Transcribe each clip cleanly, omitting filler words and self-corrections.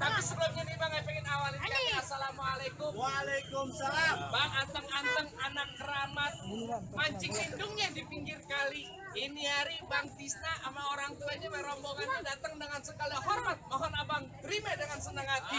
Tapi sebelumnya nih Bang, saya pengen awalin kali. Assalamualaikum. Waalaikumsalam. Bang, anteng-anteng anak keramat mancing lindungnya di pinggir kali. Ini hari Bang Tisna sama orang tuanya rombongannya datang dengan segala hormat. Mohon Abang terima dengan senang hati.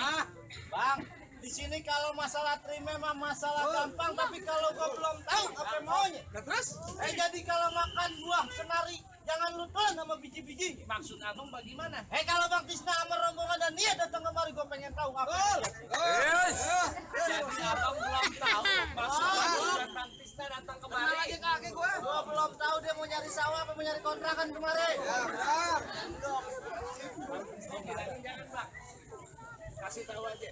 Bang, di sini kalau masalah terima mah masalah gampang, tapi kalau gua belum tahu apa maunya. Nah, terus? Jadi kalau makan buah kenari jangan lupa sama biji-biji. Maksud Abang bagaimana? Kalau Bang Tisna sama rombongan dan dia datang kemari, gua pengen tahu apa. Jadi Abang belum tahu maksud Bang Tisna datang kemari. Gua belum tahu dia mau nyari sawah apa mau nyari kontrakan kemari. Jangan Bang, kasih tahu aja.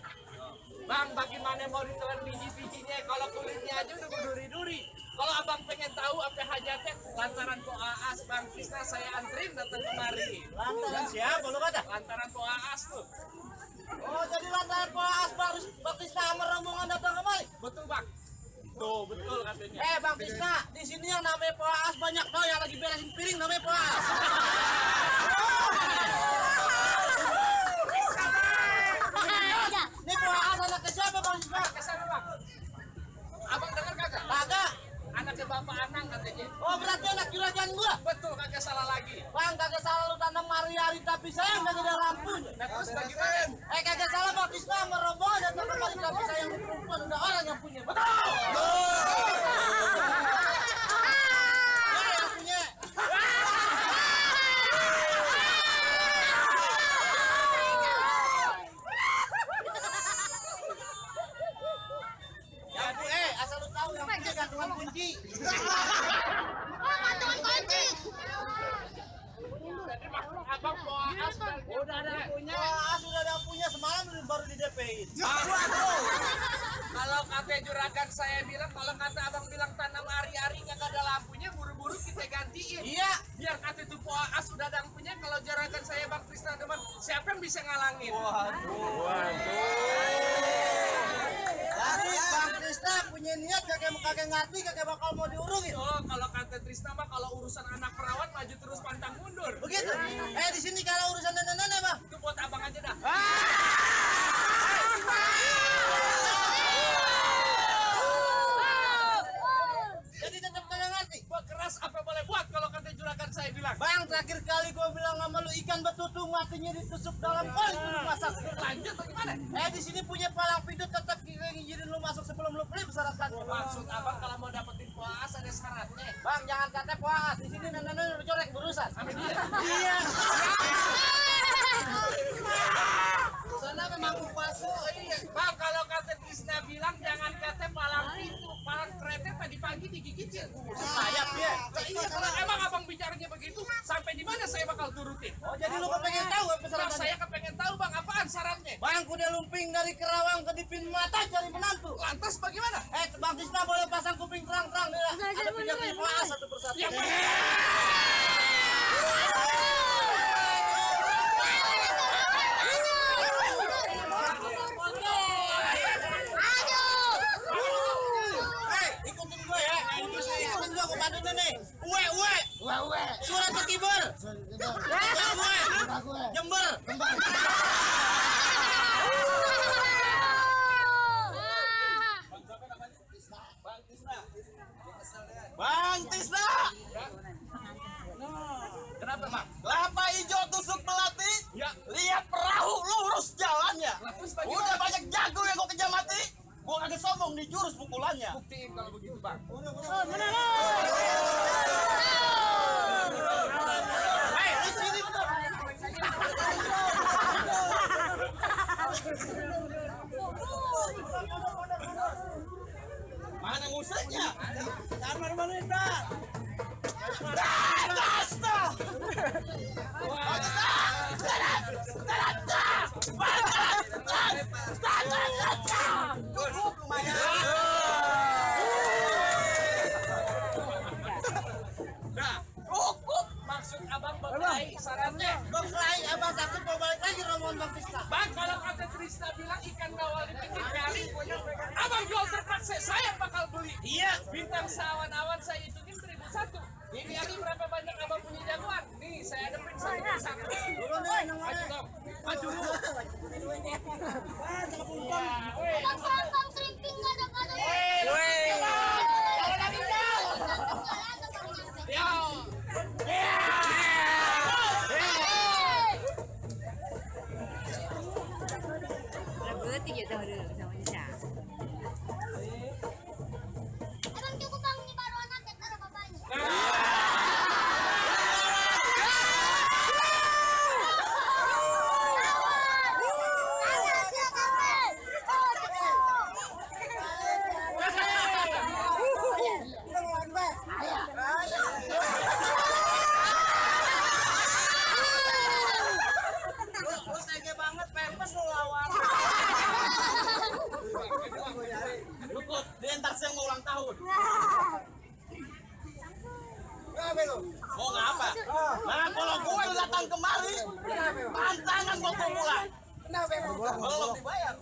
Bang, bagaimana mau ditelan biji-bijinya? Kalau kulitnya aja udah berduri-duri. Kalau Abang pengen tahu apa hajatnya, lantaran Aas Bang Tisna saya antrin datang kemari. Lantaran siapa lu kata? Lantaran Aas tuh. Oh, jadi lantaran Aas Bang Tisna sama rombongan datang kemari. Betul Bang. Tuh betul katanya. Bang Tisna, di sini yang namanya Aas banyak tau yang lagi beresin piring namanya Aas. Ini Aas anak ke siapa Bang Tisna? Kesana Bang. Abang dengar kagak? Kagak. Anaknya Bapak Anang katanya. Oh, berarti anak juragan gua. Betul, kagak salah lagi. Bang, kagak salah lu tanam hari-hari tapi saya nggak ada lampunya. Nah terus bagaimana? Kagak salah Bang Tisna sama rombongan datang kemari tapi saya yang perempuan udah orang yang punya. Betul. Yang punya. Jadi asal lu tahu yang punya gantungan kunci. Jadi maksud Abang Aas udah ada punya. Aas udah ada punya semalam baru di DP-in. Kalau kata juragan saya bilang, kalau kata Abang bilang tanam hari-hari nggak ada lampunya, buru-buru kita gantiin. Iya. Biar kata itu Aas udah ada lampunya, kalau juragan saya Bang Tisna teman, siapa yang bisa ngalangin? Jadi Bang Tisna punya niat kagak ngerti kagak bakal mau diurungin. Oh, kalau kata Trisna mah kalau urusan anak perawan maju terus pantang mundur. Begitu. Di sini kalau urusan nenek-nenek Bang. Itu buat Abang aja dah. Jadi tetap kagak ngerti. Buat keras apa boleh buat kalau kata juragan saya bilang. Bang, terakhir kali gua bilang sama lu ikan betutu matinya ditusuk dalam kol itu masak. Lanjut bagaimana? Di sini punya palang pidut tetap ngizinin lu masuk sebelum lu beli persyaratannya. Maksud Abang kalau mau dapetin Aas ada syaratnya. Bang, jangan kata puas. Di sini nenek-nenek udah corek berurusan. Amin dia. Iya. Sana memang puasu. Bang, kalau kata Trisna bilang jangan kata palang pintu, palang kereta tadi pagi digigitin. Sayap ya. Iya, kalau emang Abang bicaranya begitu, sampai di mana saya bakal turutin? Oh, jadi lu kepengen tahu apa Nah, persyaratannya? saya kepengen tahu Bang, apaan syaratnya? Bang, kuda lumping dari Kerawang ke Dipin Mata cari menantu. Lantas bagaimana? Bang Tisna boleh pasang kuping terang-terang nih lah. Ada pinjam puas satu persatu. Yang mana? Ikutin gue ya. Ikutin gue bantuin nih. Uwe. Surat ke Kibur. Jember. Bang Tisna. Kenapa Bang? Kelapa hijau tusuk melati. Ya. Lihat perahu lurus jalannya. Terus bagaimana? Udah banyak jago yang gua kejar mati. Gua kagak sombong di jurus pukulannya. Buktiin kalau begitu Bang. Di sini betul. Mana musiknya? Kamar Melinda. Krista bilang ikan bawal di pinggir kali. Abang jual terpaksa, saya bakal beli. Iya. Bintang seawan-awan saya hitungin 1.001. Ini hari berapa banyak abang punya jagoan? Nih, saya ada periksa satu. Maju dong. Maju dulu. Abang tripping kadang-kadang. Kalau lagi jauh. Yo. Berarti gitu dulu sama Nisha. Abang cukup bang, ini baru anak dan ada bapaknya. Lu tege banget, pempes lu lawan. Cukup, dia ntar siang mau ulang tahun. Ngapain lu? Mau ngapa? Nah, kalau gue datang kemari, pantangan gue pulang. Kenapa emang? Belum dibayar.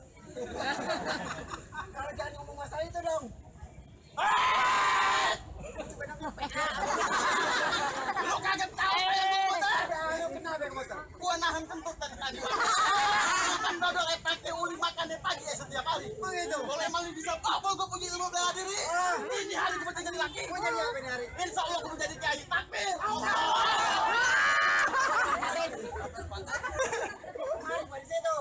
Kalau jangan ngomong masalah itu dong. Lu kaget tahu ya motor? Lu kenapa yang motor? Gua nahan kentut tadi. Kan dodol pakai uli makannya pagi ya setiap hari. Begitu. Kalau emang bisa kabel gua punya ilmu bela diri. Ini hari gua jadi laki. Mau jadi apa ini hari? Insya Allah gua jadi kiai takbir. Mari di situ.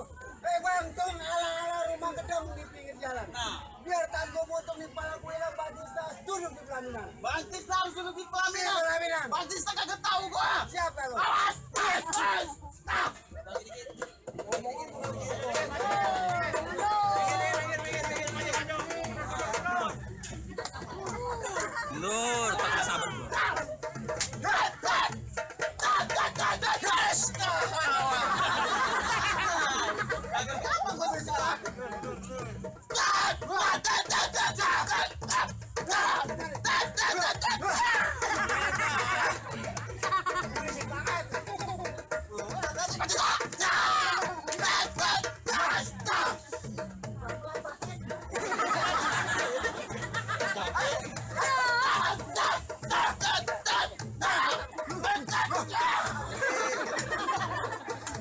Bang, tuh ala-ala rumah gedung di pinggir jalan. Nah, Biar tanggo motong di kepala gue lah, Bang Tista duduk di pelaminan. Bang Tisna harus duduk di Di pelaminan. pelaminan. Bang Tisna kagak tahu gua. Siapa lu? Awas, stop. Lur, tak sabar.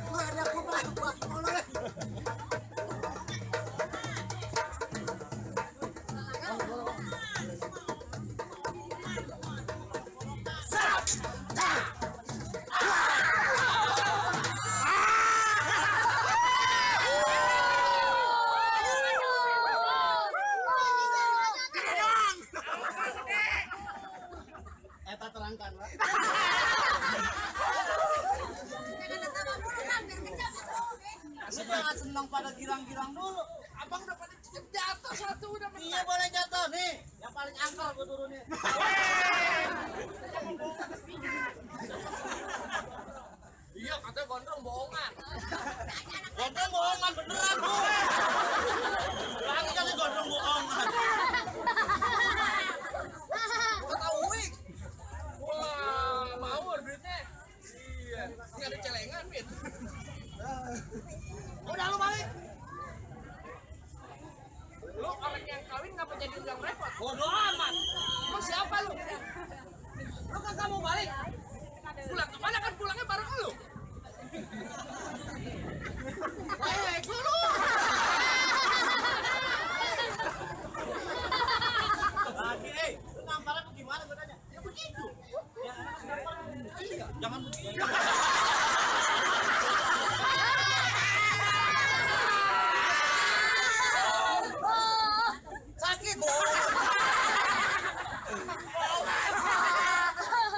Lu ada kumpul buat ngoleh. Eta terangkan lah. Jangan senang pada girang-girang dulu. Abang udah pada jatuh satu udah Iya boleh jatuh nih. Yang paling angkel gue turunin. Iya, katanya gondrong bohongan. Gondrong bohongan beneran bu. Lagi kali gondrong bohongan. Gua tahu wik. Wah, mawar duitnya. Iya, ini ada celengan, Mit. Udah lu balik. Lu orang yang kawin ngapa jadi yang repot? Bodoh amat. Emang siapa lu? Lu kan kamu balik. Pulang kemana kan pulangnya bareng lu? Lu. Lagi lu nampaknya tuh gimana gue tanya? Ya begitu. Ya iya, jangan begitu. Sakit bu.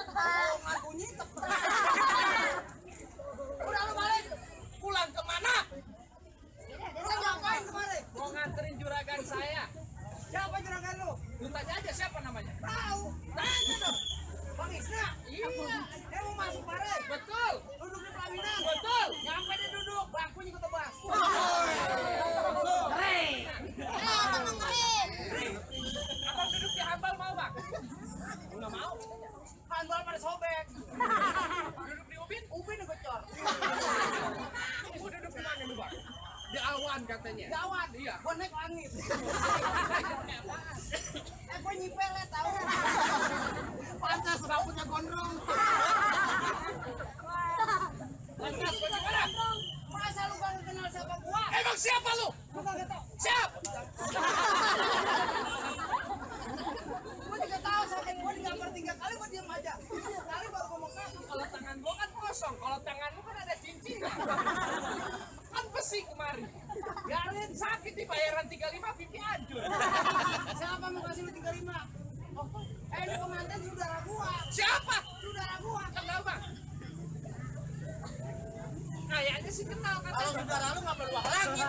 Bohongan bunyi Udah lu balik. Pulang kemana? Lu ngapain kemarin? Mau nganterin juragan saya. Siapa juragan lu? Lu tanya aja siapa namanya? Tahu. Tanya dong. Bang Isna. Iya. Dia mau masuk kemarin. Betul. Duduk di pelaminan. Betul. Nyampe dia duduk, bangkunya gue tebas. Abang duduk di hambal mau bang? Nggak mau. Handbal pada sobek. Duduk di ubin? Ubin gocor. Mau duduk di mana lu bang? Di Alwan katanya. Gawat. Iya. Gua naik langit. Gua nyipele tahu. Pantas rambutnya gondrong. Lantas bagaimana? Masa lu gak kenal siapa gua? Emang siapa lu? Gua kagak tahu. Siap. Gua juga tahu sakit gua digambar 3 kali gua diam aja. 3 kali baru ngomong satu. Kalau tangan gua kan kosong, kalau tangan lu kan ada cincin. Kan besi kemarin. Biarin sakit dibayaran 35 pipi hancur. Siapa mau kasih lu 35? Oh, ini komandan saudara gua. Siapa? Saudara gua. Kenapa? Kayaknya sih kenal kan. Kalau saudara lu nggak berubah lagi.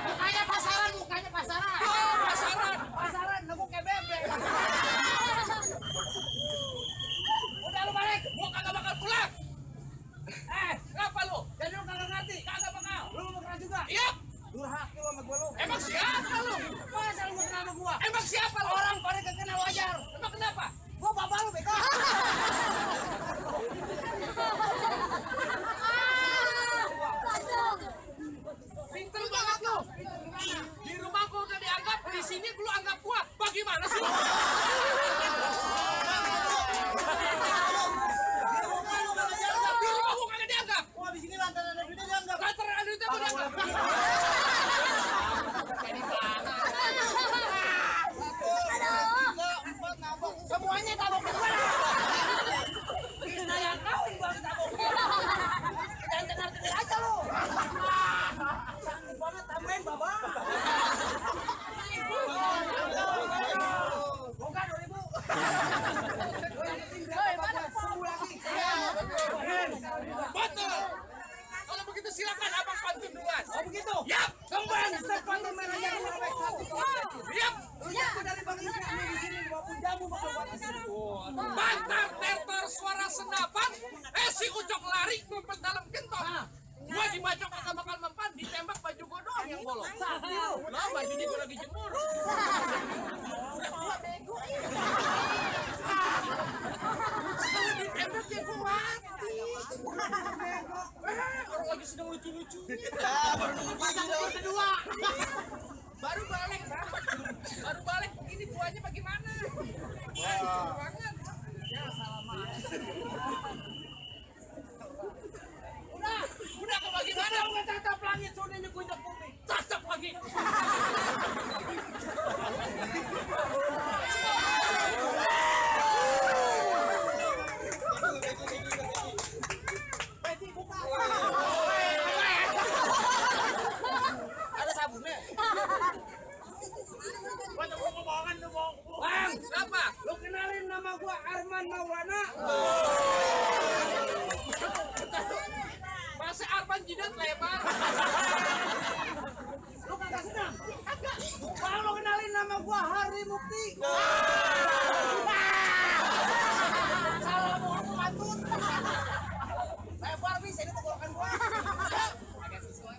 Mukanya pasaran, mukanya pasaran. Oh, pasaran. Pasaran, nunggu kayak bebek. Udah lu balik, gua kagak bakal pulang. Ngapa lu? Jadi lu kagak ngerti. Kagak bakal. Lu mau keras juga. Iya. Durhaka lu sama gua lu. Emang siapa lu? Masa lu mau kenal sama gua? Emang siapa lu? Orang pada kenal wajar. Emang kenapa? Gua bapak lu bego. Pinter banget lu. Di rumah gua udah dianggap, di sini lu anggap gua. Bagaimana sih lu? Di rumah gua kagak dianggap. Gua di sini lantaran ada duitnya dianggap. Lantaran ada duitnya gua dianggap. Jadi mana? Semuanya tabok ke gua. Kita yang kawin gua tabok. Jangan dengar-dengar aja lu. Sanggup banget tambahin baba. Bukan 2000. Betul. Kalau begitu silakan abang pantun duluan. Oh begitu? Yap. Kembali sepatu merahnya gua robek satu. Yap. Lu jago dari Bang Isra di sini maupun jamu bakal buat di sini. Bantar tertor suara senapan. Si ucok lari ngumpet dalam gentong. Gua dibacok kagak bakal mempan, ditembak baju gua doang yang bolong. Lah bajunya gua lagi jemur. Kalau ditembak ya gua mati. Orang lagi sedang lucu-lucu. Masa gua kedua. Baru balik, baru balik. Ini buahnya bagaimana? Lucu banget. Ya udah ke bagaimana? Gua tatap langit sudahnya gua injak bumi. Cacap lagi. Peti buka. Ada sabunnya. Gua tuh bohongan tuh bohong. Bang, apa? Lu kenalin nama gua Arman Maulana. Masa Arman jidat lebar? Lu kagak senang? Kagak. Bang lu kenalin nama gua Hari Mukti. Salah mau aku mantun. Lebar bisa ini tenggorokan gua.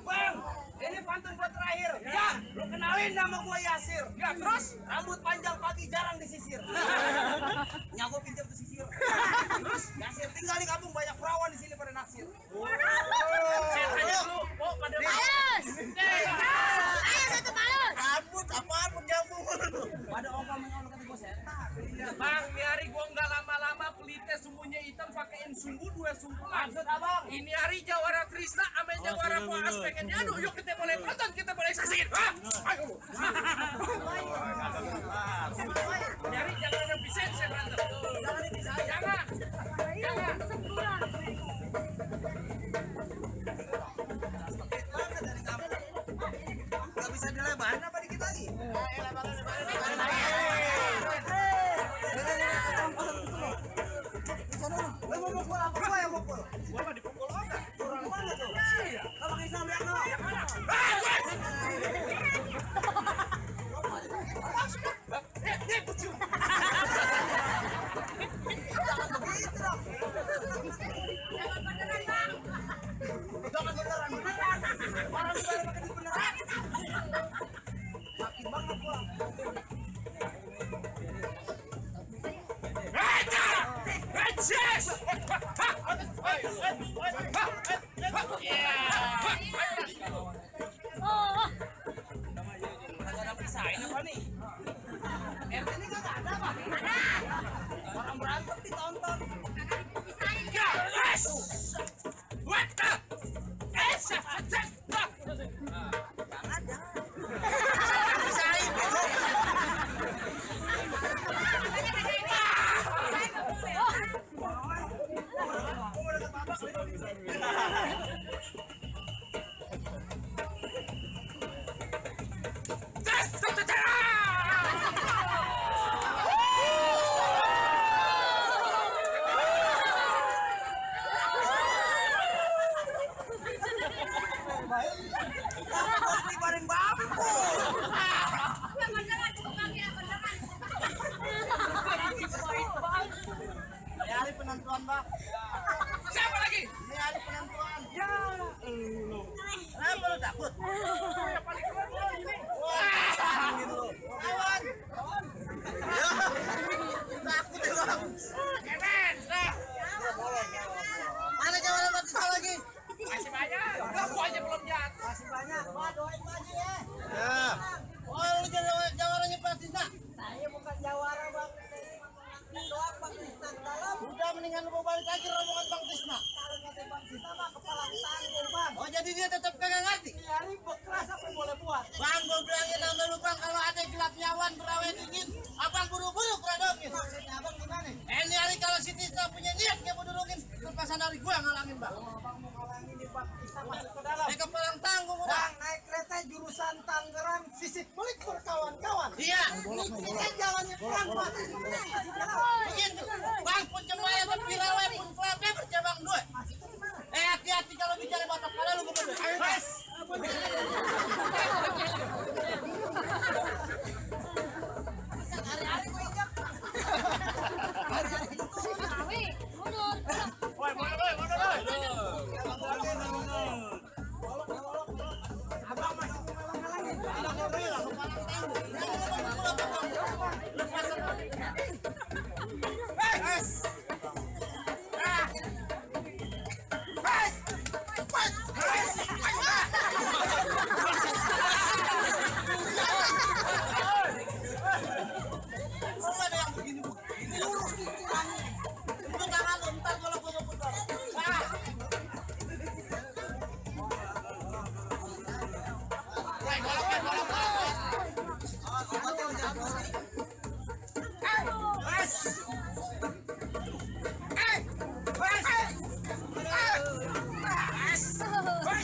Bang, ini pantun gua terakhir. Ya, lu kenalin nama gua Yasir. Ya, terus? Rambut panjang pagi jarang disisir. Nyago pinjam tuh sisir. Terus Yasir tinggal di kampung banyak perawan di sini pada naksir. Saya tanya dulu, oh pada Balus. Ayo satu balus. Rambut apaan penjambung? Pada ogah mengaul kata gua setan. Bang, ini hari gua nggak lama-lama pelitnya sumbunya hitam pakein sumbu 2 sumbulan. Maksud abang? Ini hari Jawara Trisna sama Jawara Poas pengen adu. Yuk kita boleh nonton, kita boleh saksikan. Hah? Ayo. Ini hari jangan ada bisa saya berantem. Jangan. Jangan. Gak bisa dilebarin apa dikit lagi? Lu mau mukul apa gua yang mukul? Gua mah dipukul orang. Kurang mana tuh? Lu pakai Islam yang no. Yang mana? Kucing. Jangan begitu dong. Jangan beneran. Orang juga ada pakai beneran. Makin banget gua. Yes! nih. RT ini kagak ada, Pak. Ada. Orang berantem ditonton. Yes! What the? Bareng bambu. Ini hari penentuan, Bang. Siapa lagi? Ini hari penentuan. Ya, lu. Kenapa lu takut? Yang paling keren lo ini. Wah, gitu lu. Lawan. Ya. Takut ya, Bang. Kemen, dah. Mana jawara Batista lagi? Masih banyak. Kamu aja belum jatuh. Masih banyak. Wah, doain maju ya. Ya. Oh, lu jadi jawaranya Batista. Saya bukan jawara, Bang. Doang Bang Tisna dalam. Udah mendingan lu balik lagi rombongan Bang Tisna. Kalau ngerti Bang Tisna mah kepala tanggung, Bang. Oh, jadi dia tetap kagak ngerti? Iya, ini keras apa yang boleh buat? Bang, gua bilangin sama lu, Bang, kalau ada gelap nyawan berawet dingin, Abang buru-buru keradongin. Maksudnya Abang gimana? Ini hari kalau si Tisna punya niat dia mau dudungin, lepasan dari gua ngalangin, Bang. Oh, Bang mau ngalangin di Bang Tisna masuk ke dalam. Kepala tanggung udah. Bang, naik kereta jurusan Tangerang, Sisik Pelik berkawan-kawan. Iya. Ini kan jalannya perang, Pak. Begitu. Bang pun cemaya tapi rawe pun kelabe bercabang dua. Hati-hati kalau bicara batak pada lu gubernur. Ayo, Mas. Hari-hari gua injak. Hari-hari itu Mundur. Woi, mana boy? Abang masih ngalang-ngalangin. Abang gorila, kepala tanggung. Lepasan. Hey!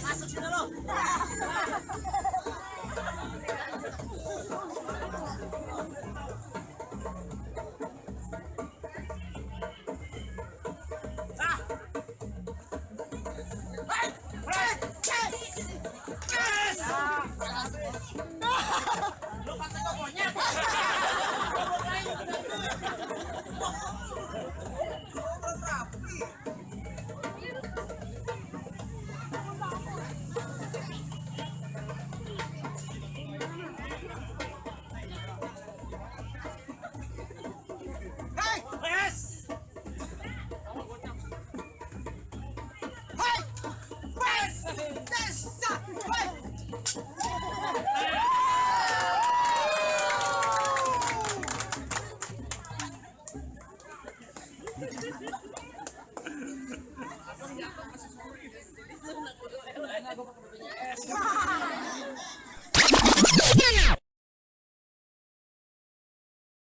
Masuk sini lo.